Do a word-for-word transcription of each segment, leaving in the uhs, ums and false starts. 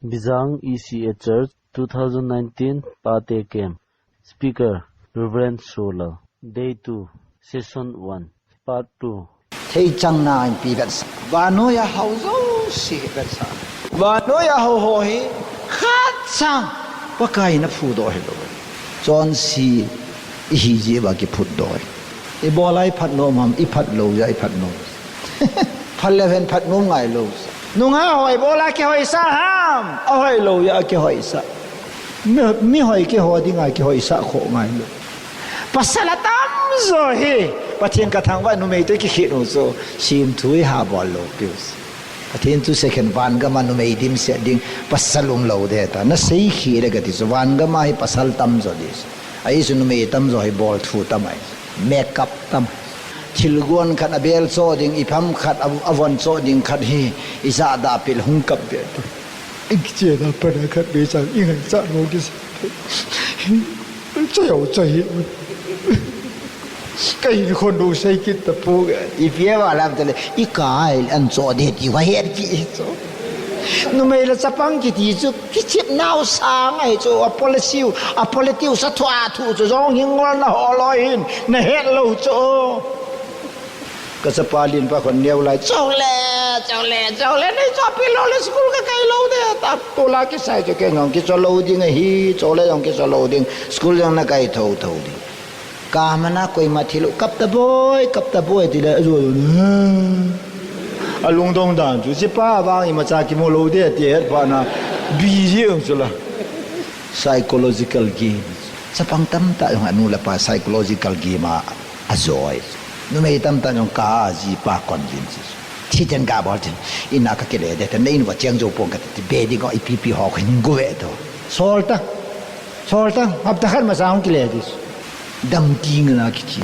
Bijang E C A Church, two thousand nineteen Pate Camp. Speaker, Reverend Solal. Day two, Session one, Part two. Theichang na in pi vetsah. Vannoi a hao jouse hi vetsah. Vannoi a hao ho hi khat chang Pakai in aphudoh hilou. Chonse ihi jeh uva kiphutdoh. Ibol a iphat nom ham, iphat lou jeh a iphat nom. Phat leu hen phat nom ngailou. Nungah ho ibol a kihoisah ham, ahoilou jeh a kihoisah. Mi, mihoi kiho dinga kihoisah khoh ngailou. Pasal atamjo hi Pathen kathangvah numei toh kikhen u chu semthu iha bol lou piu. Pathen chu second van gam a numei dimset ding pasal umlou ding ta. Nasei khel e kati chu van gam a hi pasal tamjo ding. Ahi chu numei tamjo hi bol thu tam ahi. Makeup tam. Thilgon khat abel cho ding, ipham khat a, avon cho ding khat hi ijahda pil hung kap be tu. Ikichen a pat a khat be chang ingaichat lou kisa. Chayau chahi. Kahin khon lou sei kit tapou. Ipi ava lam tale, ikai an cho de ti va het ki cho. Numei le chapang kiti chu kichep nau sang ahi chu, a policy u, a policy u sa thua thu chu jong hin ngol na ho lou hin, nahet lou chu. Kachapa lenpa khon neo lai, chole, chole, chole, nei chopi lou le school kakai lou de, ta tola kisai chu kei jong kicho lou ding ahi, chole jong kicho lou ding, school jong nakai thotho ding. Kamana koima thil u, kap taboi, kap taboi, tile, ajo, alungdong dan chu, chepa vang imacha kimu lou de, ti het phat na, busy jong chu la. Psychological game. Chapang tamtah jong anu le pa psychological game a ajoi. Numei tamtah jong ka jipa convince. Thiten kabol tin, in a kakile de, ten in uva cheng jou pong kati, be ding o ipi pi ho khin go ve to. Sol ta. Sol ta, hapta khat masa hung kile dis. Dam ti nge na kiti.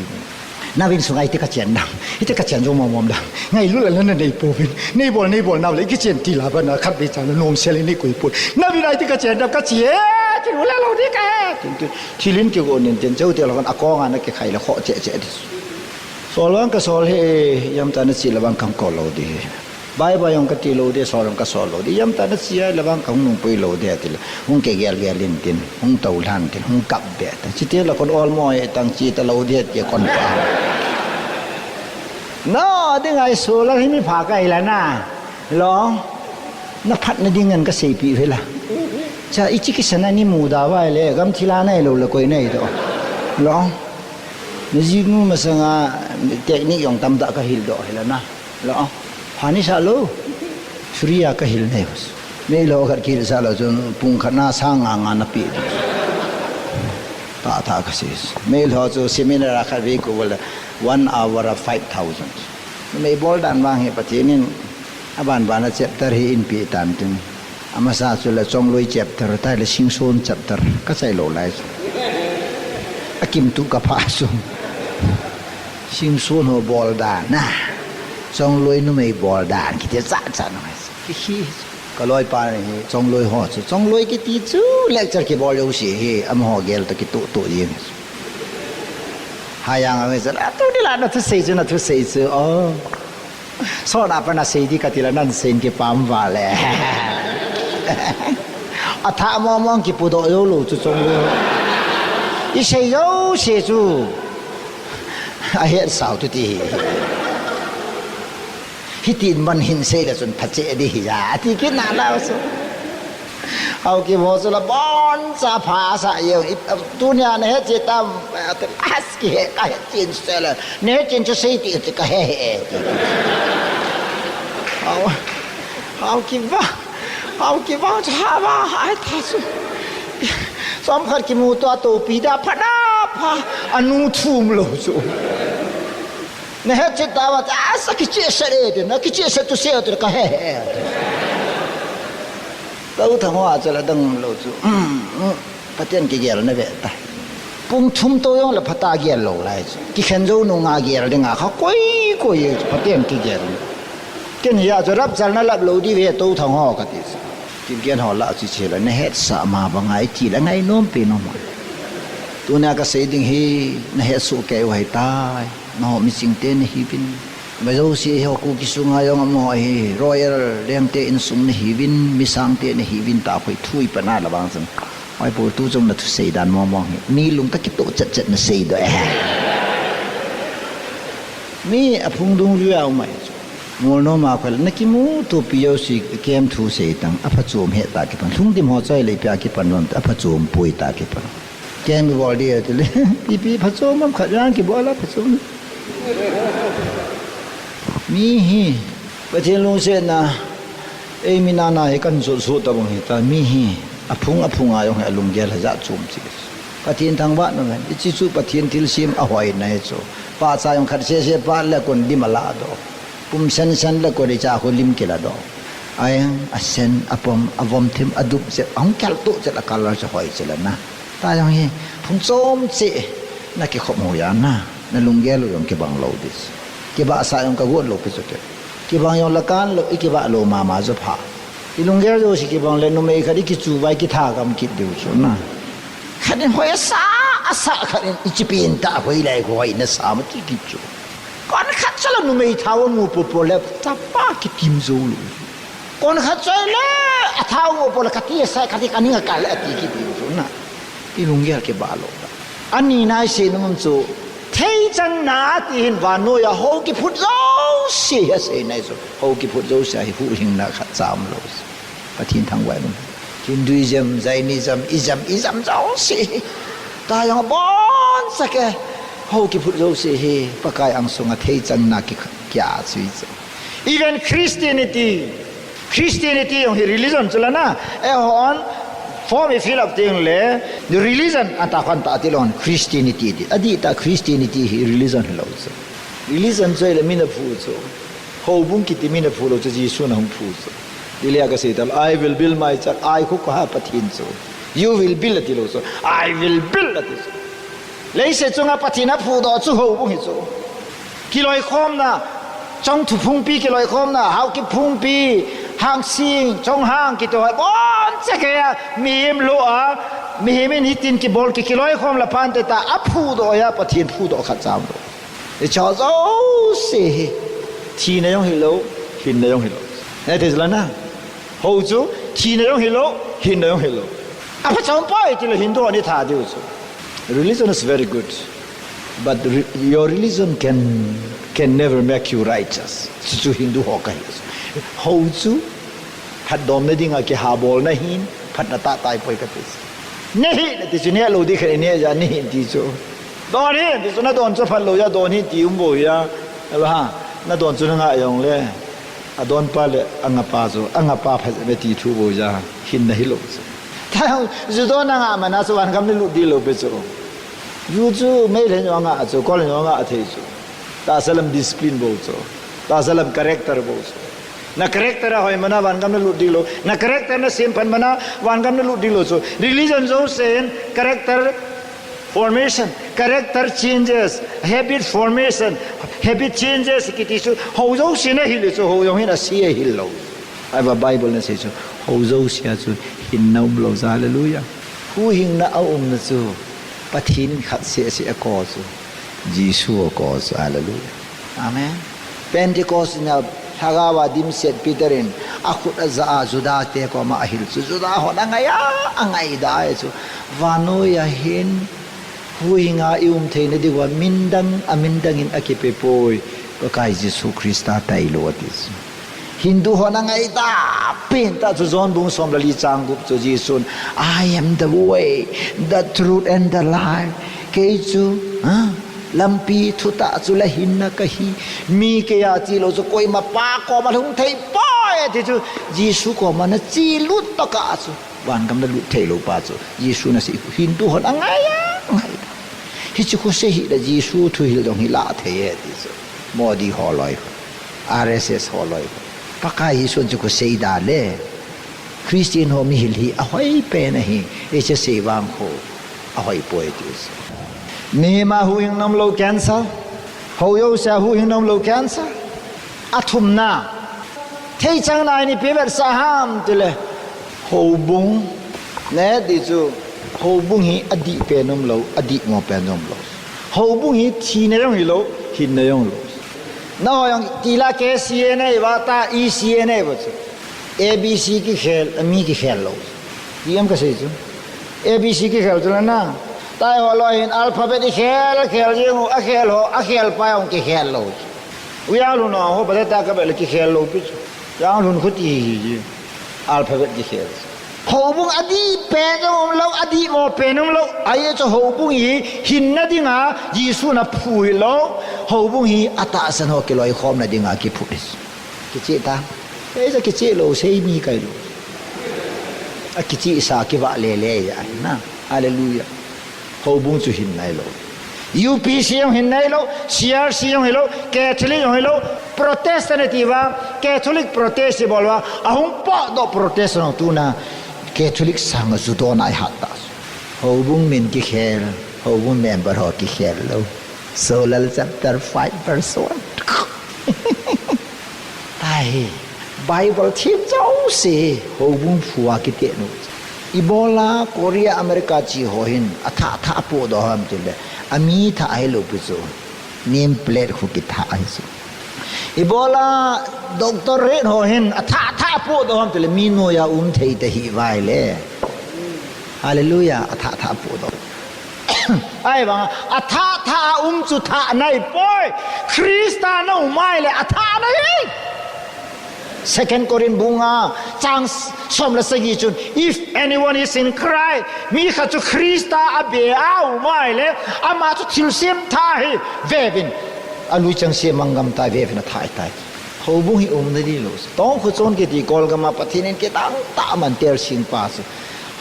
Navin sunga iti kachen dam. Iti kachen jou mom mom dam. Ngailut la na nei pouvin. Nei bol, nei bol nau le kichen ti la ba na khat be chan nom sel nei koi pon. Navin a iti kachen dam kache. Ti lu la lou di ka. Tin tin. Thilin kigo nin tin cheu te la kon akong a na kikhai le kho che che dis. Sol vang kasol hi, ijemtia nache le vang kahung kol lou di. Bye bye jong kati lou di, sol jong kasol lou di. Ijemtia nache le vang kahung nungpui lou di, tile. Hung kigel gel in tin, hung tou lhan tin, hung kap be ta. Chiti la kon olmo e tang che talou di, ti kon pa. No, ding ai su la hi mi pha kai la na. Lo. Naphat na ding ngan kaseipi ve la. Cha ichi kisan a ni muda vai le, gam thila nai lou le koi nai to. Lo. Najinu masanga technique jong tamtah kahil doh hilana. Lo. Phani sa lo. Free a kahil nei hos. Nei lo khat kil sa lo chun pung khat na sang nga nga napi. Ta ta kasis. Nei lo chu seminar a khat ve ko wala one hour a five thousand. Numei bol dan vang hi Pathen in aban ban a chapter hi eipe tan tin. Amasa chu le Chongloi chapter, tai le Singson chapter, kachai lou lai chu. Akim tu kapha chu. Singson ho bol dan na. Chongloi numei bol dan, kiti cha cha na. Ki khi. Kaloi pa hi, Chongloi ho chu. Chongloi kiti chu, lecture kibol jouse hi, amaho gel to kitu tu jing. Hayang a nge chu, a tu ni la na thusei chu, na thusei chu. Oh. Sona pa nasei di kati la nan sei kipam vale. Atha mong mong kipudoh jou lou chu Chongloi. Isei jouse chu. Ahet sao tu ti. Hitin man hin sei le chun phache di hi ja. Ati kit na la chu. Haokip ho chu la boncha pha sa jeng. Tunia nahet chet tam. As kihe, kahet chen sela. Nahet chen chu sei ti, ti kahe he. Hao, Haokip va. Haokip va, cha va, hai ta su. Som khat kimu to, atopi da, pha da, pha. Anu thum lou chu. Nahet chet tam, asa kichesa de, na kichesa tu se, tu kahe he. Touthang ho a chu la dang lou chu. Um, um. Pathen kigel na ve ta. Pung thum tou jong le phatah gel lou lai chu. Kikhen jou nunga gel dinga kha koi koi chu Pathen kigel. Ken hia chu rapture na lap lou di ve Touthang ho kati chu. Kigel ho la chu che la nahet sa ma banga iti la ngai nom pi nom. Tunia kasei ding hi nahet soh kei u ahitai. Nangho miching te nahiuvin. Vajouse hi Kuki sunga jong amaho hi royal lengte insung nahiuvin, misangte nahiuvin tia koi thu ipan a la vang chun. Oi, Paul, tu chun na thusei dan mong mong hi. Mi lung kakitoh chet chet nasei doh e. Mi aphung dungjuia um ahi chu. Molnom a koi le, nakimutopi jouse kem thusei tan, aphachom heta kipan. Lhungdim ho choi le ipi a kipan lon, aphachom poi tia kipan. Kem ibol di tile, ipi phachom ham khat jong kibol a phachom. Mi hi, Pathen lungsetna, eimi nana hi kan jot jot tabang hita, mi hi, aphung aphung a jong hi alunggel hi jat chom cheh. Pathen thangvahna ngen, hiche chu Pathen thilsem ahoina hi chu. Pahcha jong khat sese pah le kon lim ala doh. Pum sen sen le kon icha khu lim kila doh. Aheng, asen, apom, avom thim, adup jep, ahung kel toh jep a color chu hoi cheh le na. Tua jong hi, phung chom cheh, nakikhop hoi a na, nalunggel u jong kibang lou ding. Kibahsah jong kagot lou pi chu te. Kibang jong la kan lou, ikibah lou mama chu pha. Ilunggel jouse kibang le numei khat ikichu vai kitha gam kit diu chu na. Khat in hoi asa, asa khat in ichi pen ta hoi lai khu hoi nasa ma ti kit chu. Kon khat chu la numei thao nu popo le chapa kitim jou lou. Kon khat chu le athao nu popo le kati asa kati kaning a kal le ati kit diu chu na. Ilunggel kibah lou ta. Ani nai sei nung chu, theichang na ti hin vannoi a hou kiphut jouse hi asei nai chu. Hou kiphut jouse hi huhhingna khat cha um lou. Pathen thangvah in. Hinduism, Jainism, ism, ism jouse hi. Tua jong abonchan hou kiphut jouse hi. Pakai angsunga theichang na ki, kia chu chu. Even Christianity, Christianity jong hi religion chu la na, eihon form i fill up teng le, religion ata khan ta ti lon Christianity ti. Adih ta Christianity hi religion hilou chu. Religion chu ahile min aphu chu. Houbung kiti min aphu lou chu Jesun ahung phu chu. Tile kasei ta, "I will build my church." I khu kaha Pathen chu. "You will build," ati lou chu. "I will build," ati chu. Leiset chunga Pathen aphudoh chu houbung hi chu. Kiloikhomna, Chongthu phungpi kiloikhomna, Haokip phungpi, Hangsing, Chonghang, kiti ho, abonchan kei a, mihem lou a, mihem in hitin kibol ki, kiloikhom la pante ta, aphudoh a, Pathen phudoh khat cha um lou. Hiche jouse hi, thina jong hilou, hinna jong hilou. Nete jila na. Hou chu, thina jong hilou, hinna jong hilou. Apha chom poi tile Hindu ho ni tha diu chu. Religion is very good, but re-, your religion can, can never make you righteous. Chu chu Hindu ho kahi. Hou chu, phatdomna dinga kihabolna hin, phatna tah tai poi kati. Neh hih, nati chu neh lou di khat neh ja, neh hih ti chu. Don hih, nati chu nadon chu phat lou ja, don hih ti um bou ja. Alo ha, nadon chu nangah jong le. Adonpa le angapa chu, angapa phat ve ti thu bou ja, hinna hilou chu. Tua, ju don angah mana chu vangam nalut ding lou pi chu. Ju chu Meitei ho angah chu, Kol ho angah thei chu. Tahsa lam discipline bou chu. Tahsa lam character bou chu. Na character ahoi mana vangam nalut ding lou. Na character nasem phat mana vangam nalut ding lou chu. Religion jousen character formation, character changes, habit formation, habit changes kiti chu, hou jouse nahil chu, hou jong hin ase ahil lou. Ahivang Bible in asei chu, hou jouse a chu hinna umlou chu, hallelujah. Huhhingna aumna chu, Pathen in khat seh seh akou chu, Jesu akou chu, hallelujah. Amen. Pentecost nia Lhagao a dimset Peter in akhut ajah a Juda te koma ahil chu, Juda hon angai a, angaida e chu. Vannoi a hin huhhinga i um theina diuva min dang, a min dang in akipe poi, Pakai Jesu Christa tailou ati chu. Hindu hon angaida pen tah chu John bung som le li chang gup chu Jesun, "I am the way, the truth and the life." Kei chu, ha? Lampi, thutah chu le hinna kahi. Mi keiya chelou chu koima Pa koma lhung thei poi, ati chu Jesu koma nache lut tokah chu vangam nalut theilou pa chu Jesu nasei, Hindu hon angai a, angai. Hiche khu sei hih le Jesu thuhil jong hi lah thei e ti chu. Modi ho loi khu, R S S ho loi khu. Pakai Jesun chu khu seida le. Christian ho mihil hi ahoi pen ahi, hiche sei vang khu ahoi poi ti chu. Mihem a huhhingna umlou cancer, hou jouse a huhhingna umlou cancer. Athumna, theichang na in ipi vetsah ham tile, houbung, neh ti chu, houbung hi adih pen umlou, adihmo pen umlou. Houbung hi thina jong hilou, hinna jong lou. Nangho jong tila K C A nei uva ta, E C A nei uva chu. A B C kikhel, mi kikhel lou. Ti em kasei chu. A B C kikhel chu la na. Taiho loi hin alphabet ikhel, khel jing u, akhel ho, akhel pa jong kikhel lou chu. U Janglhun ho, ho pa ta ka be le kikhel lou pi chu. Janglhun khu ti hi ji. Alphabet kikhel. Houbung adih pen jong umlou, adih mo pen umlou. Ajeh chu houbung hi hinna dinga Jesun aphu hilou. Houbung hi atahsan ho kiloikhomna dinga kiphu hi. Kicheh ta. Ei, sa kicheh lou, sei mi kai lou. Akichehsa kivah lele ahi na. Hallelujah. Houbung chu hin nailou. U P C jong hin nailou, C R C jong hilou, Catholic jong hilou, Protestant iti uva, Catholic Protest ibol uva, ahung potdoh Protestant jong tuna, Catholic sanga ju dona ihat ta. Houbung min kikhel, houbung member ho kikhel lou. Solal chapter five verse one. Tahi, Bible thim jouse, houbung phu a kiteh nu. Ibola Korea, America chi ho hin, athah thah apohdoh ham tile, ami thah hilou pi chu, name plate khu kithah ahi chu. Ibola doctorate ho hin, athah thah apohdoh ham tile, mi noiya um thei tahih uva ahile. Hallelujah, athah thah apohdoh. Ahivanga, athah thah a um chu thah nahipoi. Christa na um ahile athah nahi. Second Corinth bung nga chang som le sagi chun, if anyone is in Christ, mi khat chu Christa a be a um ahile, ama chu thilsem thah ahi, veuvin. Alui chang semang gam tai, veuvin, athah ahitai. Houbung hi umna dih lou. Tongkhuchon kiti Kolgam a Pathen in kidang tah a man tel sing pa chu.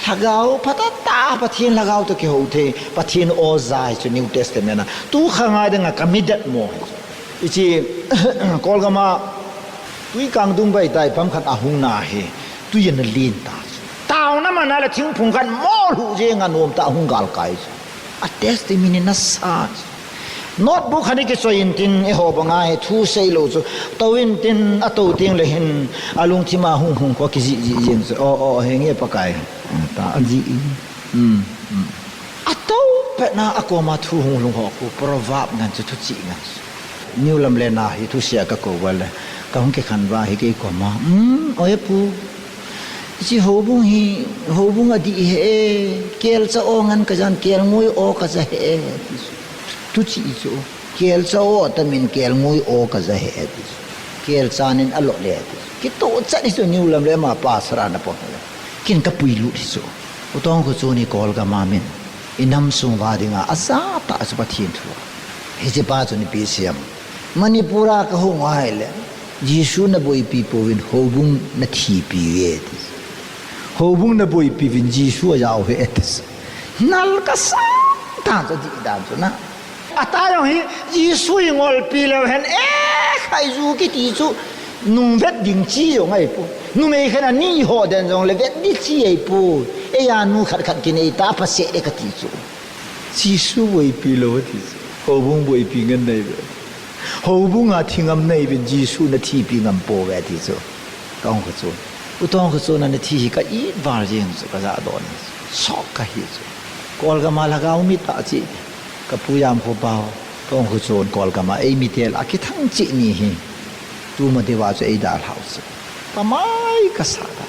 Lhagao phatah tah, Pathen Lhagao toh kihou thei, Pathen o ja hi chu New Testament a. Tu khang a dinga kami det mo hi chu. Hiche Kolgam a tui kang dung bai tai pam khat ahung na hi, tui ana len ta chu. Taona man a le thingphung khat mo lhu jeng a nom tah a hung galkai chu. A testimony nasa chu. Notebook khat in kichoi intin, eiho banga hi thu seilou chu. Tou intin, atou teng le hin, alungthim a hung hung khu kijih jih jeng chu. O, o, henge Pakai. Ta, ajih in. Um, um. Atou pet na akoma thu hung lhung ho khu, proverb ngen chu, thuchih ngen chu. New Lamlen a hi thusei a kakou uva le, kahung kikhen uva hi kei koma. Um, oi pu. Hiche houbung hi, houbung adih hi e, kelcha o ngen kajan, kelngoi o kaja hi e. Thuchih chu. Kelcha o atamin kelngoi o kaja hi e ti chu. Kelcha nin alo le ti chu. Kitoh chat hi chu New Lamlen a pastor ana pang le. Kin kapuilut hi chu. U Tongkhuchon hi Kolgam a min. Inam sung uva dinga ajatah chu Pathen thu. Hiche pa chu nipi siam. Manipur a kahung ahile. Jesu naboipi pouvin houbung nathipi uve ti. Houbung naboipi uvin Jesu ajao uve ti. Nal kasa tan chu dih dan chu na. Ata jong hi Jesu hi ngolpi leu hen e, khaiju kiti chu nung vet ding chi jong ahipoi. Numei khen ani ho den jongle vet ding chi ahipoi. Eija nu khat khat kinei ta pha seh e kati chu. Jesu boipi lou ati chu. Houbung boipi ngen nai ve. Houbung a thi ngam nai ven Jesu nathipi ngam pouve ati chu. Tongkhuchon. U Tongkhuchon ana thi hi ka it val jeng chu kaja don. Sok kahi chu. Kolgam a lhagao mi tah cheh. Kapu Jamkhopao. Tongkhuchon Kolgam a eimi tel a kithang cheh ni hi. Tuma diuva chu eidalhau chu. Pamai kasa ta.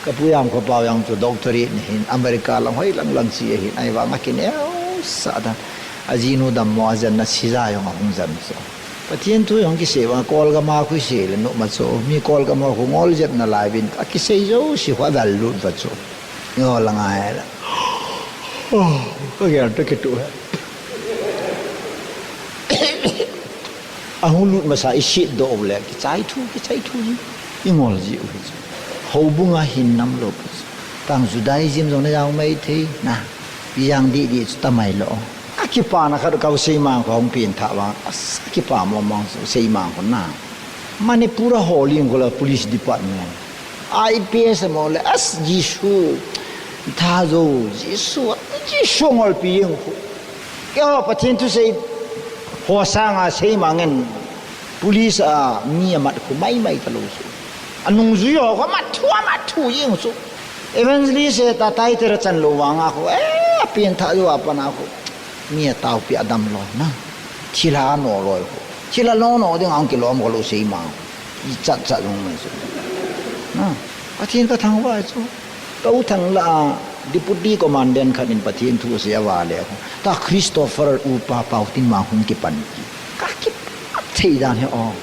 Kapu Jamkhopao jong chu doctorate nahin, America lang hoi lang lang chi ahin, ahivang akineo sah dan. Ajinu dammo a janna sija jong ahung jan chu. Pathen thu jong kisei vang, Kolgam a khu sei le numa chu, mi Kolgam a khu ngol jep nalai uvin, akisei jouse khu avel lut uva chu. Ngol la ngai la. Oh, kagel toh kituh he. Ahung lut masa isetdoh u le, kichai thu, kichai thu hi. Ingol jiu hi chu. Houbung a hin nam lou pi chu. Tang Judaism jong najao mai thei, na. Pi jang didi chu tamai lou. Akipana khat kau Seimang khu hung pen tha vang. As, akipa momong chu Seimang khu na. Manipur a holing khu la police department. I P S mo le, as Jesu. Tha jo, Jesu, Jesu ngolpi jeng khu. Keiho Pathen thusei ho sanga Seimang in police a mi amat khu maimai talou chu. Anungjui ho khu amat thu, amat thu jeng chu. Evangelist e ta tai tera chan lou vanga khu. Eh, apen tha jo apana khu. Mi ataopi adam lou na. Thilha ano lou khu. Thil a lom lom ding a hung kilom kho lou sei ma. I chat chat jong mai chu. Na, Pathen ka thangvah chu. Ka u Thangla a deputy commandant khat in Pathen thu asei a vale. Ta Christopher upa Pau Tin Mang hung kipan ti. Ka kipat thei dan hi o.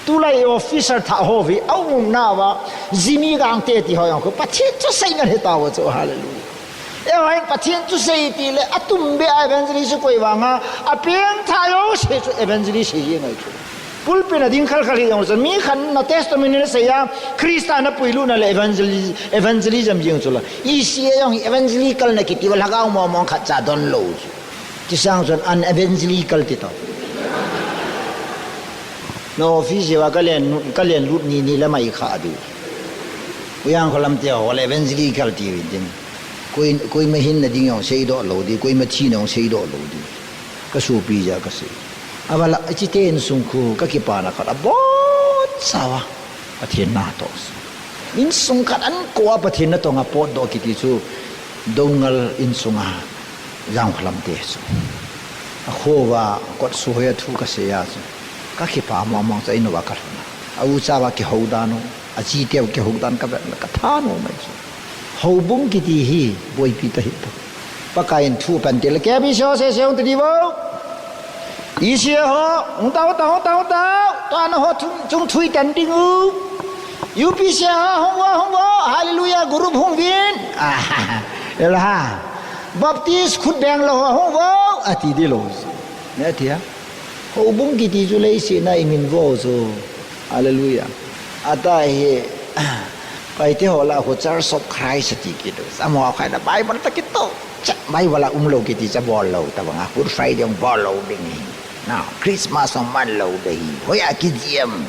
Tulai officer thah ho ve a umna uva. Jimmy Gangte ti ho jong khu Pathen thusei ngen hi tao chu, hallelujah. Eiho hin Pathen thusei ti le, atum beh a evangelist koi vanga, apeng tha jouse chu evangelist sei jeng ahi chu. Pulpit a ding khal khal hi jong chu, mi khat na testimony na sei a, Christa na puilut na le evangelis-, evangelism jeng chu la. E C A jong hi evangelical na kiti uva lhagao mong mong khat cha don lou chu. Ti sang chun unevangelical ti tao. Na office uva ka len, ka len lut ni ni le mai kha di. U Jangkholam te ho le evangelical ti uvin tin. Koi, koima hinna ding jong seidoh lou di, koima thina jong seidoh lou di. Ka sopi jeh a ka sei. Avala, hichete insung khu, ka kipana khat abonchauva. Pathen natoh. Insung khat ankouva Pathen natong a potdoh kiti chu, Doungel insung a, Jangkholam te chu. Akho uva, kot suhoi a thu ka sei a chu. Ka kipa mong mong chu, a in uva ka lhun a. A ucha uva kihou dan u, achi teu kihou dan ka vet le ka thanom mai chu. Houbung kiti hi boipi tahih poi. Pakai in thu pan ti le, K B C ho sese hung ta diu vo. E C A ho, hung tao, hung tao, hung tao, hung tao. Tua na ho chung, chung thui tan ding u. U P C A ho, hung vo, hung vo. Hallelujah, group hung uvin. Ah, ela ha. Baptist khut beng lou ho, hung vo. Ati di lou. Ne ati a. Houbung kiti chu leiset a i min vo chu. Hallelujah. Ata hi, Paite ho lah a khu Church of Christ ati kit u. Amaho khai na Bible tah kitoh. Cha, Bible a um lou kiti cha bol lou ta banga. Good Friday jong bol lou ding hi. Na, Christmas jong man lou ding hi. Hoiya kijih em.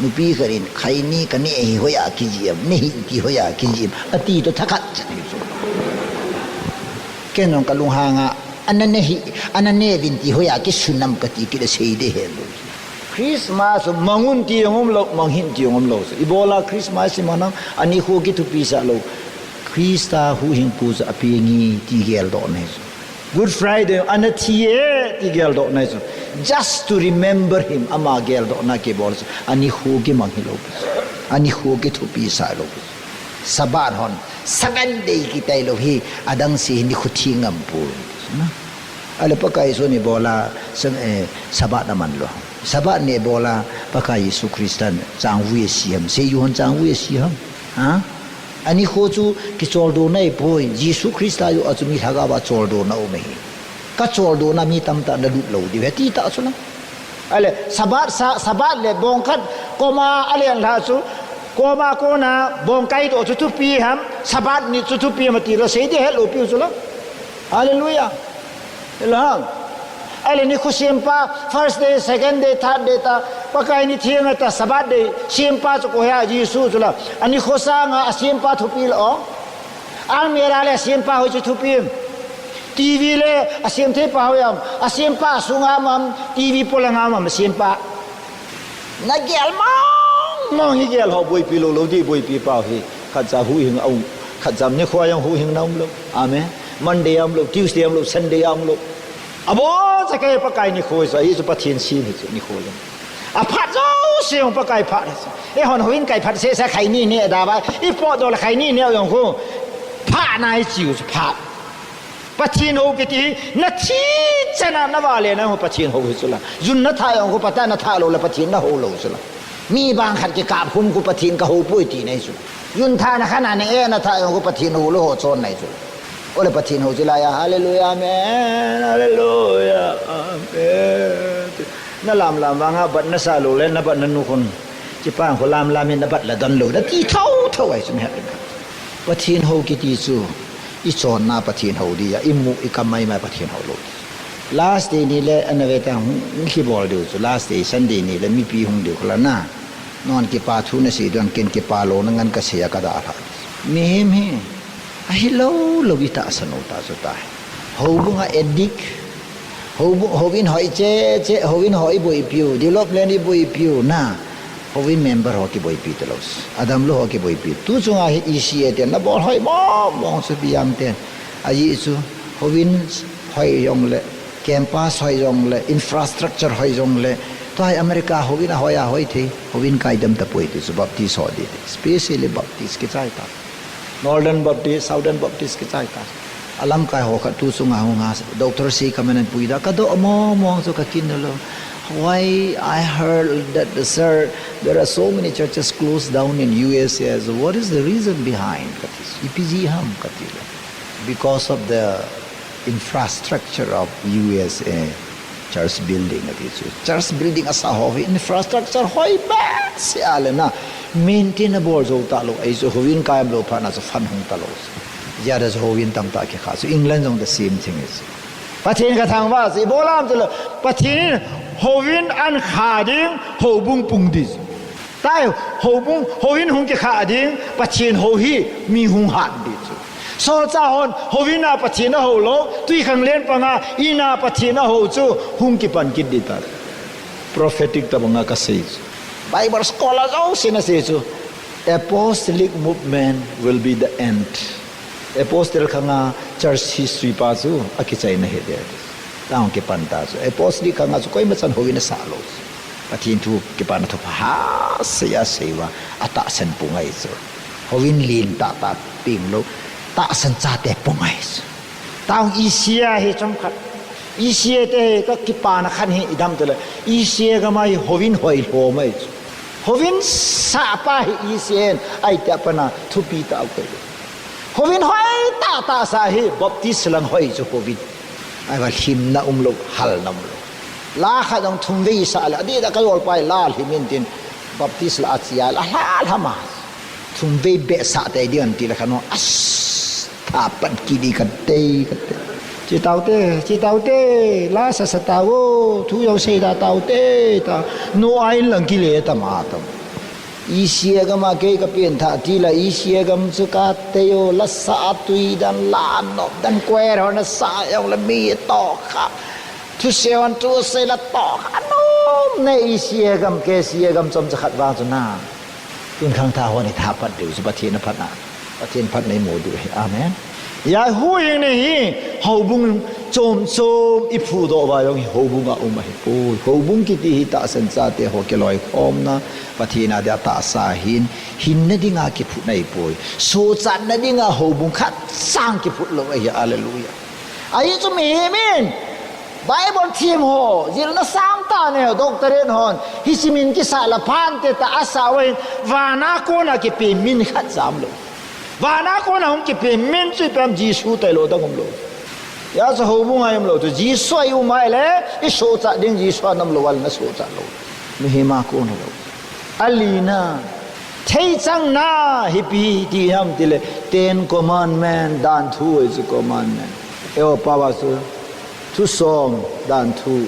Nupi khat in, khaini ka neh hi hoiya kijih em. Nei hih ti hoiya kijih em. Ati toh thakhat cha ni chu. Ken jong ka lunghang a. Ana neh hi, ana neh uvin ti hoiya kisun em kati kit a sei ding hi lou. Christmas u mang un ti jong um lou, mang hih in ti jong um lou. Ibola Christmas i mang nam, anikho kithupi sah lou. Christa huhhingpu chu apeng e ti geldoh na hi chu. Good Friday, ana thi e ti geldoh na hi chu. Just to remember him, ama geldohna kibol chu. Anikho kimang hi lou. Anikho kithupi sah lou. Sabbath hon, Sunday kitai lou hi, adang se hi nikho thi ngam poi. Na? Ahile Pakai Jesu ni bola, sa-, eh, Sabbath aman lou. Sabbath ni bola, Pakai Jesu Christa changvui asi ham. Seiyu hon changvui asi ham. Ha? Anikho chu kicholdo na ahipoi. Jesu Christa joh a chu mi lhagao a choldo na um ahi. Ka choldo na mi tamtah na lut lou diu ahi. Ti tah chu na. Ahile, Sabbath sa, Sabbath le bong khat, koma alen lha chu, koma kona bong kaidoh chu thupi ham, Sabbath ni chu thupi ham ti la, sei ding het lou piu chu la. Hallelujah. Ila ham. Ahile nikho sempa, first day, second day, third day ta, Pakai ni theng a ta, Sabbath day, sempa chu koi ham, Jesu chu la. Anikho sanga, asempa thupi la o. Almirah le asempa hoi chu thupi em. T V le asem theipa hoi am. Asempa sunga um am, T V polanga um am asempa. Na gel mong mong hi gel ho boipi lou lou di boipi pau hi. Khatcha huhhing a um. Khatcha nikho a jong huhhing na um lou. Amen. Monday a um lou, Tuesday a um lou, Sunday a um lou. Aboncha kei Pakai nikho chu, ahi chu Pathen sem hi chu nikho jong. Aphat jouse jong Pakai phat hi chu. Eihon houin kai phat seh seh khaini neh da ba. I potdoh le khaini neh jong khu. Phat na hi chiu chu phat. Pathen hou kiti hi, na thi chan a na vale na hou Pathen hou hi chu la. Jun na thah jong khu Pathen na thah lou le Pathen na hou lou chu la. Mi bang khat kikap khum khu Pathen ka hou poi ti na hi chu la. Jun thah na khan a na e na thah jong khu Pathen hou lou ho chon na hi chu la. Ole Pathen hou chu la ya, hallelujah, amen, hallelujah, amen. Na lam lam vang a bat na sa lou le, na bat na nu khun. Kipa khu lam lam in na bat la don lou, na ti thou thou ai chu mi hat. Pathen hou kiti chu, i chonna Pathen hou di a, i mu i kam mai mai Pathen hou lou. Last day ni le, ana ve ta, hung, hung kibol diu chu, last day, Sunday ni le, mipi hung diu khu la na. Non kipa thu na sei don ken kipa louna ngen ka sei a ka dalha. Mihem hi, ahi lou lou i tahsan u ta chu ta. Houbung a addict, houbung, houin hoi che, che, houin hoi boipiu, development i boipiu, na. Houin member ho kiboipi talou. Adam lou ho kiboipi. Tu chunga hi E C A te na bol hoi mong mong chu biang te. Ahi chu, houin hoi jong le, campus hoi jong le, infrastructure hoi jong le, Tua hi America houin a hoi a hoi thei, houin kaidam tapoi ti chu Baptist ho ding. Especially Baptist kichai ta. Northern Baptist, Southern Baptist kichai ta. Alamkai ho khat tu chunga hung a, Doctor C. Kamen an pui da, ka do mo mo chu ka kin lou. Why I heard that the sir, there are so many churches closed down in U S A. So what is the reason behind? Kati. Ipi ji ham kati. Because of the infrastructure of U S A church building ati chu. Church building asa ho hi infrastructure hoi behseh a le na maintain abol jou talou. Ahi chu houin kaidam lou phat na chu fund hung talou. Jia da chu houin tamtah kikha chu England jong the same thing is. Pathen ka thangvah chu ibol ham chu le Pathen in houin an kha ding houbung pung ding. Tai, houbung, houin hung kikha ding, Pathen hou hi mi hung hat ding chu. Solchah hon, houin a Pathen ahou lou, twikhanglen panga, in a Pathen ahou chu, hung kipan kit ding ta. Prophetic tabanga kasei chu. Bible scholar jousen asei chu. Apostolic movement will be the end. Apostle khanga church history pa chu akichaina hi ding. Tang kipan ta chu. Apostolic khanga chu koima chan houin asah lou chu. Pathen thu kipana thupha ha sei a sei uva atahsan pung ahi chu. Houin lentah tah peng lou. Tahsan chate pung ahi chu. Tang E C A hi chomkhat. E C A te hi ka kipana khat hi idam tile. E C A gam a hi houin hoi lhom ahi chu. Houin sah pa hi E C A in ahi tia pana thupi tah u koi. Houin hoi tah tah sa hi Baptist lang hoi chu houin. Ahivang lhimna umlou, halna umlou. La khat jong thum vei sah le, adih da ka jol pa hi la lhim in tin Baptist la achia la hla hla ma. Thum vei beh sah tei ding an ti le khat no, as, tha pat kit ding khat tei, khat tei. Chi tau te, chi tau te, la sa sa tau, thu jong sei da tau te, ta, no ain lang kile ta ma ta. E C A gam a kei ka pen tha ti la, E C A gam chu ka tei o, la sa tui dan, la nop dan, choir ho na sa jong le mi to kha. Thusei hon thusei la to kha, anom ne E C A gam, K C A gam chomcha khat vang chu na. Tun khangthah hon hi tha pat diu chu Pathen aphatna. Pathen phatna imu diu ahi. Amen. Hia huhhing ni hi, houbung chom chom iphudoh uva jong hi houbung a um ahipoi. Houbung kiti hi tahsan chate ho kiloikhomna, Pathen a dia tahsa ahin, hinna dinga kiphutna ahipoi. Sochatna dinga houbung khat sang kiphut lou ahi. Hallelujah. Ahi chu mihem in, Bible them ho, jilna sangtah nei ho, doctorate hon, hiche min kisah la phante ta asah uva hin, vana kona kipe min khat jam lou. Vana kona hung kipe min chu ipi ham Jesu tailou dang umlou. Hia chu houbung a umlou chu, Jesu a i um a ile, i sochat ding Jesu a nam lou a le na sochat lou. Mihem a kona lou. Alina, theichang na hi ipi ti ham tile, Ten Commandment, danthu ahi chu commandment. Eiho pao a chu, thusom, danthu.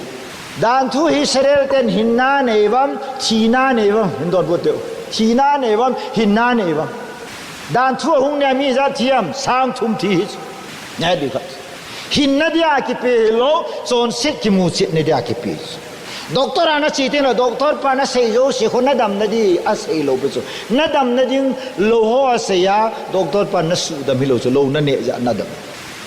Danthu hi Israel ten hinna nei uvam, thina nei uvam, hin don bu teu. Thina nei uvam, hinna nei uvam. Danthu a hung nei mi ijat thi ham, sang thum thi hi chu. Nei di khat. Hinna dia kipe hilou, chonset kimuchetna dia kipe chu. Doctor a na che teng le, doctor pan asei jouse khu na damna di asei lou pi chu. Na damna ding lou ho asei a, doctor pan na sudam hilou chu, lou na neh jeh a na dam.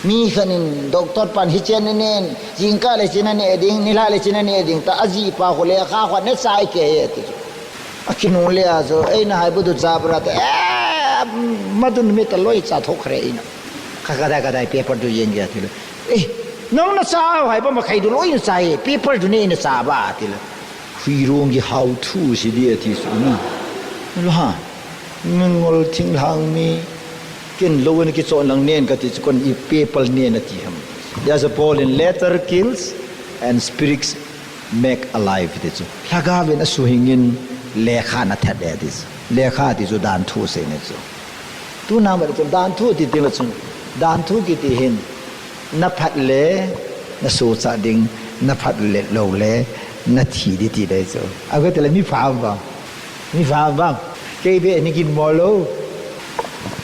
Mi khat in doctor pan hiche a na neh, jingkah le hiche a na neh ding, nilhah le hiche a na neh ding, ta ajih pa khu lekha khu ana chai kei e ti chu. Akinu le a chu, ei na hai bu du cha bra te, eh, madun mi ta loi cha thok kha re ina. Kha kadai kadai paper du yen ge ti le. Eh, nang na cha hai ba ma khai du loi na cha e, paper du ne na cha ba ti le. Hui rong gi hau thu si di a ti su na. Lo ha. Mingol thinglhang mi. Ken lo na kichon lang nen kati chu kon i paper nen ati ham. There's a Paul in letter kills and spirits make alive ti chu. Lhagao vin asuhing in lekha na that e ti chu. Lekha ti chu danthu seina chu. Tuna ma chu danthu ti ti ma chu. Danthu kiti hin na phat le na sochat ding, na phat le lou le na thi di ti dei chu. Ago te le mi pha am vang. Mi pha am vang. Kei be ni kin mo lo.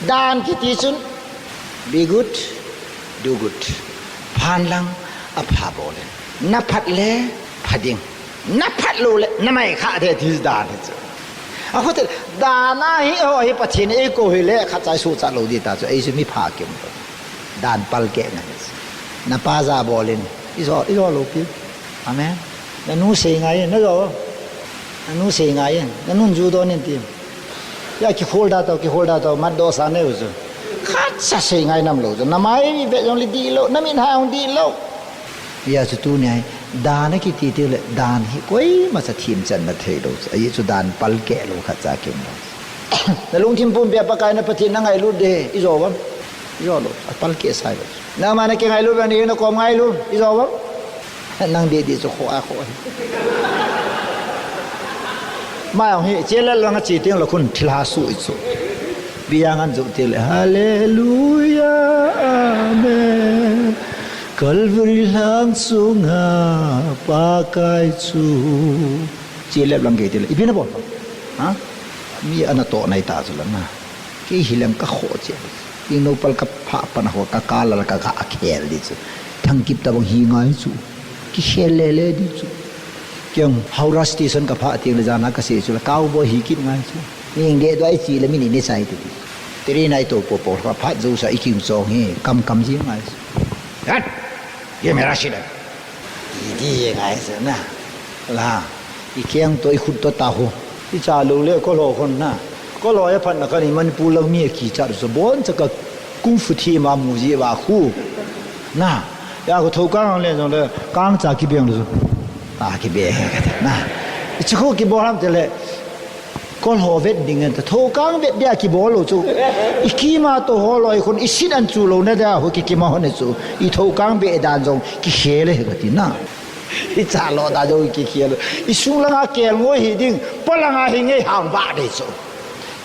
Dan kiti chun. Be good, do good. Phan lang apha bol in. Na phat le pha ding. Na phat lou le na mai kha de ti dan hi chu. Akhote dan a hi ho hi Pathen eikou hi le khat chai sochat lou di ta chu ei chu mi pha kim. Dan pal keh na hi chu. Na pa ja bol in. I jo, i jo lou pi. Amen. Na nu sei ngai na jo. Nanu sei ngai e, nanun ju don in ti. Ya kikhol da tau, kikhol da tau, mat do sa ne u chu. Khatcha sei ngai nam lou chu. Namai ve jong le dih lou, namit ha jong dih lou. Ya chu tuni a hi, dan a kiti ti le, dan hi koima cha thim chan na thei lou chu. Ahi chu dan palkeh lou khatcha kium lou. Na lungthim pumpi a Pakai na Pathen na ngailut de, i jo vam. I jo lou, a palkeh sai lou. Nangma na kingailut ve ni na kom ngailut, i jo vam. Nang didi chu kho a kho. Mai hi, che le lang a chi ting lo khun thil ha su i chu. Biang an ju ti le, Hallelujah, Amen. Calvary lang sunga Pakai chu. Che le lang ke ti le, i bi na bol. Ha? Mi ana to nai ta chu la na. Kei hi lem ka kho che. Ing no pal ka pha pan ho ka ka la ka ka khel di chu. Thang kip ta bang hi ngai chu. Kikhel le le di chu. Kiang Howrah Station ka pha ting le jana ka se chu la cowboy hi kit ngai chu. Ning de do ai chi le mi ni ne sai ti. Teri nai to po po ka pha zo sa i king chong hi kam kam ji ngai chu. Hat! Ye mera shida. Idi ye ngai chu na. La. I keng to i khut to ta ho. I cha lo le ko lo khon na. Ko lo ya phat na ka ni Manipur lang mi a ki cha chu bon cha ka kung fu thi ma mu ji wa khu. Na. Ya ko tho kang le jong le kang cha ki beng lu. Ta ki be ka te na. I cha khu ki bo ham te le. Ko lo vet ding an ta tho kang vet dia ki bo lo chu. I ki ma to ho lo i khon i sin an chu lo na dia ho ki ki ma ho ne chu. I tho kang be dan jong ki khe le ka ti na. I cha lo da jo ki khel. I sung langa kel ngoi hi ding, polanga hi ngei hang ba de chu.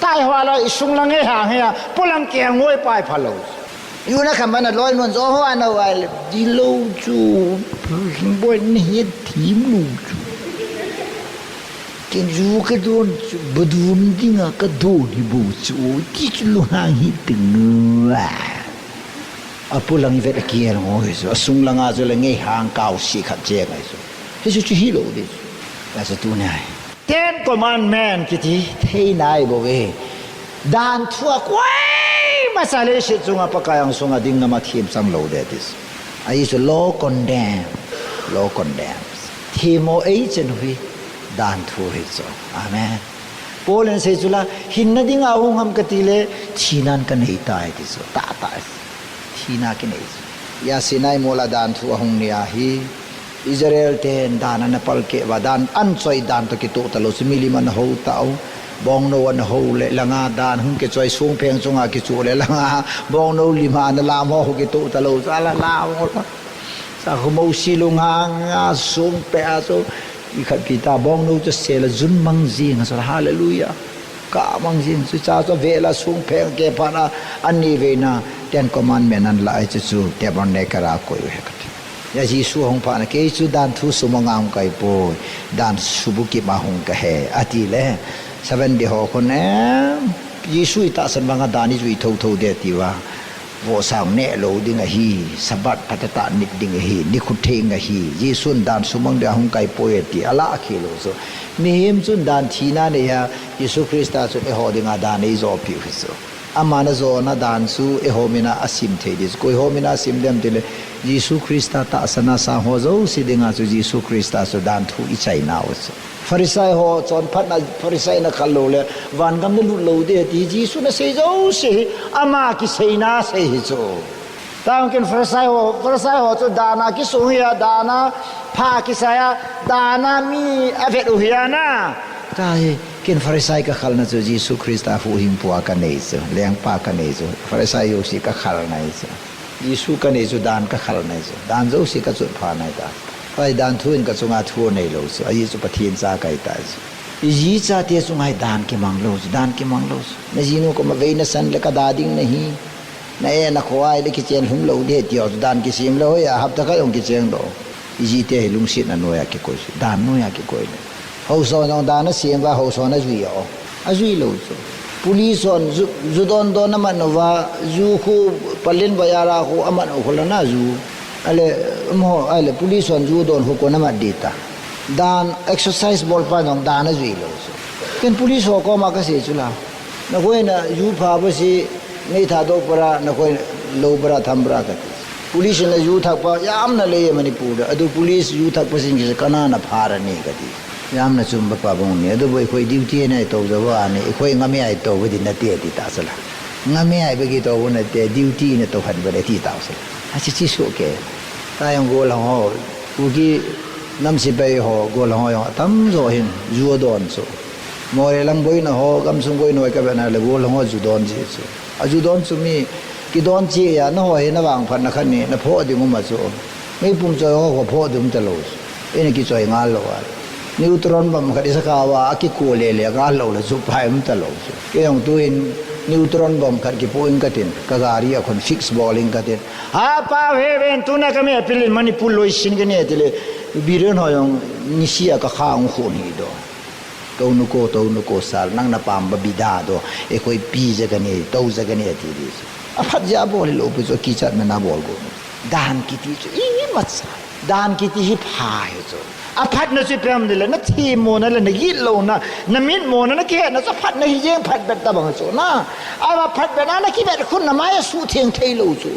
Tai hwa lo i sung lang ngei hang he a, polang kel ngoi pai pha lo. Yu na kham na loi non jo ho ana wai le di lo chu. Hing boi ni he thim lo chu. Ken ju ka don chu, badun dinga ka don hi bo chu. Ti chu lo hang hi ting wa. A polang i vet a kiel ngoi chu, a sung langa chu le ngei hang kau si khat che ngai chu. Hi chu chu hi lo di chu. La chu tu nai. Ten Commandment kiti thei nai bo ve. Dan thu a koima cha le si chunga Pakai ang sunga ding nama thim chang lo de ti chu. Ahi chu law condemn. Law condemn. Thimo ei chen hui. Dan thu hi chu. Amen. Paul in sei chu la, hinna dinga hung ham ka ti le, thinan ka nei tai ti chu. Ta ta. Thina ki nei chu. Ya Sinai mol a dan thu a hung ni a hi. Israel ten dan ana palkeh va, dan an choi dan to kito ta lo chu milim ana ho ta u. Bongno ana ho le langa dan hung kichoi sungpheng chunga kichu le langa bongno lima ana lam ho kito ta lo chu ala lam ho ta. Sa khu mo si lung hang a sung pe a chu. I khat pi ta bongno chu se la jun mang jing a chu hallelujah. Ka mang jing chu cha chu ve la sungpheng ke pha na an ni ve na Ten Commandment an la ai chu chu tabernacle a koi u he ka ti. Ya Jesu hung pha na kei chu dan thu sum a ngam kai poi. Dan subu ki ma hung ka he. A ti le. Seven day ho khun em. Jesu i tahsan vanga dan i jui tho tho de ti va. Vohsa neh lou ding ahi, Sabbath phatah tah nit ding ahi, nikho theng ahi, Jesun dan sumang dia hung kai poi ati, ala akhel u chu. Mihem chun dan thina nei a, Jesu Christa chun eiho dinga dan eijoh piu hi chu. Aman ajona dan chu eiho mina asim thei di chu. Koi ho mina asim dem tile, Jesu Christa tahsan a sang ho jouse dinga chu Jesu Christa chu dan thu ichaina u chu. Pharisai ho chonphatna, Pharisai na khal lou le, vangam na lut lou de, ti Jesu na sei jouse hi, ama kiseina sei hi chu. Tang ken Pharisai ho, Pharisai ho chu dana kisung hi a, dana pha kisai a, dana mi avet u hi a na. Tahi, ken Pharisai ka khalna chu Jesu Christa huhhingpu a ka nei chu, lengpa ka nei chu, Pharisai jouse ka khalna hi chu. Jesu ka nei chu dan ka khalna hi chu. Dan jouse ka chotpha na hi ta. Pai dan thu in ka chunga thu nei lou chu. Ahi chu Pathen cha ka hi ta chu. I ji chate chunga hi dan kimang lou chu. Dan kimang lou chu. Na jinu koma vei na san le ka da ding nahi. Na e na kho ai le kichen lhum lou de ti ho chu. Dan kisem lou hi a hapta khat jong kicheng lou. I jite hi lungsetna noiya kikoi chu. Dan noiya kikoi le. Haosa jong dan asem uva, haosa na jui a o. Ajui lou chu. Police hon ju, ju don don aman uva, ju khu Palin Bazar a khu aman u khu la na ju. Ale, um ho, ale, police hon ju don khu kon amat di ta. Dan exercise bol pa jong dan ajui lou chu. Ken police ho koma ka sei chu la. Na koi na ju pha ba si, Nei tha do para, na koi lou para, tham para ka ti. Police na ju thak pa, yamna lei Manipur da. Adu police ju thak pa sin ki kana na phara ni ka ti. Yamna chum ba pa bong ni, adu boi khoi duty na to ja ba ni, khoi ngami ai to ba di na te ti ta sala. Ngami ai ba ki to ba na te duty na to han ba de ti ta sala. A chi chi so ke. Ta yong go la ho, u ki nam si pai ho, go la ho yong tam jo hin, ju don so. Mo re lang boi na ho, gam sung boi no ka ba na le go la ho ju don ji so. A ju don chu mi, kidon chi ya, na ho hi na vang phat na khan ni, na pho ding um a chu. Mi pum choi ho, ho pho ding um ta lo chu. Ina kichoi ngal lo a. Neutron bomb khat isa ka wa, a kiko le le ngal lo le chu pai um ta lo chu. Kei jong tu in neutron bomb khat kipo in ka tin, ka gari a khun fix bol in ka tin. Ha pa he ven tu na ka me apil in Manipur loi sin ka ne ti le. Biren ho jong nisi a ka khang khun hi do. Tou nu ko, tou nu ko sal, nang na pam ba bida do, e koi pi ja ka ni, tou ja ka ni ati di chu. A phat ja bol lo pu chu, kichat na na bol go. Dan kiti chu, i ma cha. Dan kiti hi pha hi chu. A phat na chu pem ni le, na thi mo na le, na git lo na, na mit mo na, na ki na chu phat na hi jeng phat bet ta bang chu na. A ba phat bet na, na ki bet khun na mai su theng thei lo chu.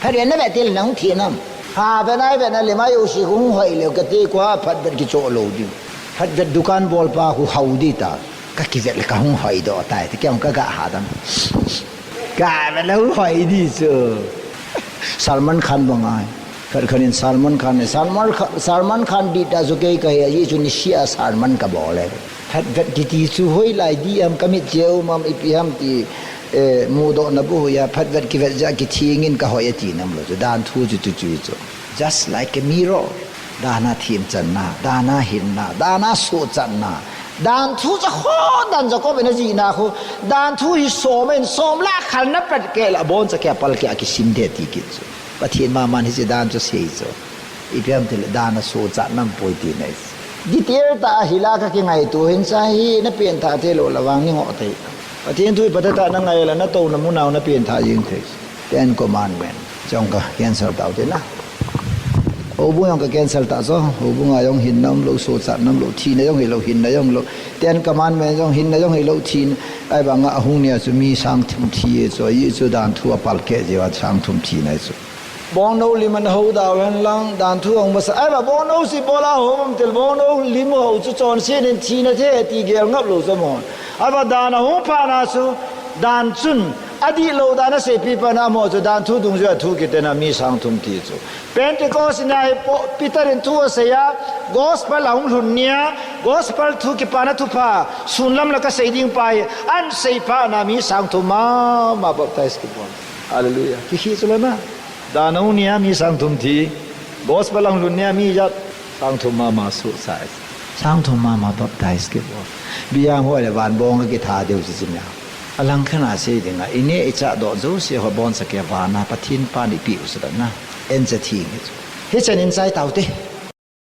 Phat vet na vet til nang thi nam. Ha vet nai vet na le ma yo si hung hoi le ka te kwa phat vet ki cho lo di. Phat vet dukan bol pa hu hau di ta. Ka ki vet le ka hung hoi do tai te kyang ka ga ha dam. Ka vet le hu hoi di chu. Salman Khan bang ai. Khat khan in Salman Khan ne Salman Khan, Salman Khan di ta chu kei ka he ji chu ni sia Salman ka bol le. Phat vet kiti chu hoi lai di am ka mit cheu mam ipi ham ti, eh, mu do na bu ya phat vet ki vet ja ki thing in ka hoi ati nam lo chu dan thu chu chu chu chu. Just like a mirror. Dana thim chan na, dana hin na, dana so chan na. Dan thu cha kho dan ja ko be na ji na kho. Dan thu hi so men som la khal na pet ke la bon cha ke pal ke a ki sim de ti ki chu. Pathian ma man hi chi dan chu sei chu. Ipi ham ti le dan a so cha nam poi ti nai. Detail ta hi la ka ki ngai tu hin cha hi na pen tha te lo la wang ni ngo te. Pathian thu i pa ta ta na ngai la na to na mu nau na pen tha jing te. Ten Commandment. Chong ka cancel tau te na. Houbung jong ka cancel ta so. Houbung a jong hin nam lo so cha nam lo thi na jong hi lo hin na jong lo. Ten Commandment jong hin na jong hi lo thi na. Ai ba nga hung nia chu mi sang thum thi e chu. Yi chu dan thu a pal ke je wa sang thum thi nai chu. Bongno lim an ho dau hen lang, dan thu hong masa. Ai ba bongno si bola ho bam til bongno lim ho chu chon si nin thi na the ti gel ngap lo sa mo. Ai ba dan a hung pha na su, dan chun, a di lo dan a se pi pa na mo chu, dan thu dung ju a thu ki te na mi sang thum thi chu. Pentecost na hi po, Peter in thu a se ya, gospel a hung lhun nia, gospel thu ki pa na thu pha, sun lam la ka sei ding pa hi, an sei pa na mi sang thum ma, ma baptize ki pon. Hallelujah. Ki khi chu la na. Dan a hung nia mi sang thum thi. Gospel a hung lhun nia mi jat sang thum ma ma su sai. Sang thum ma ma baptize ki bo. Bia ho le van bong ki tha deu si sim ya. A lang khan a sei ding a. I ne i cha do jo si ho bon sa ke van a Pathian pa ni pi u sa na. En cha thi ngi. Hi chan in sai tau te.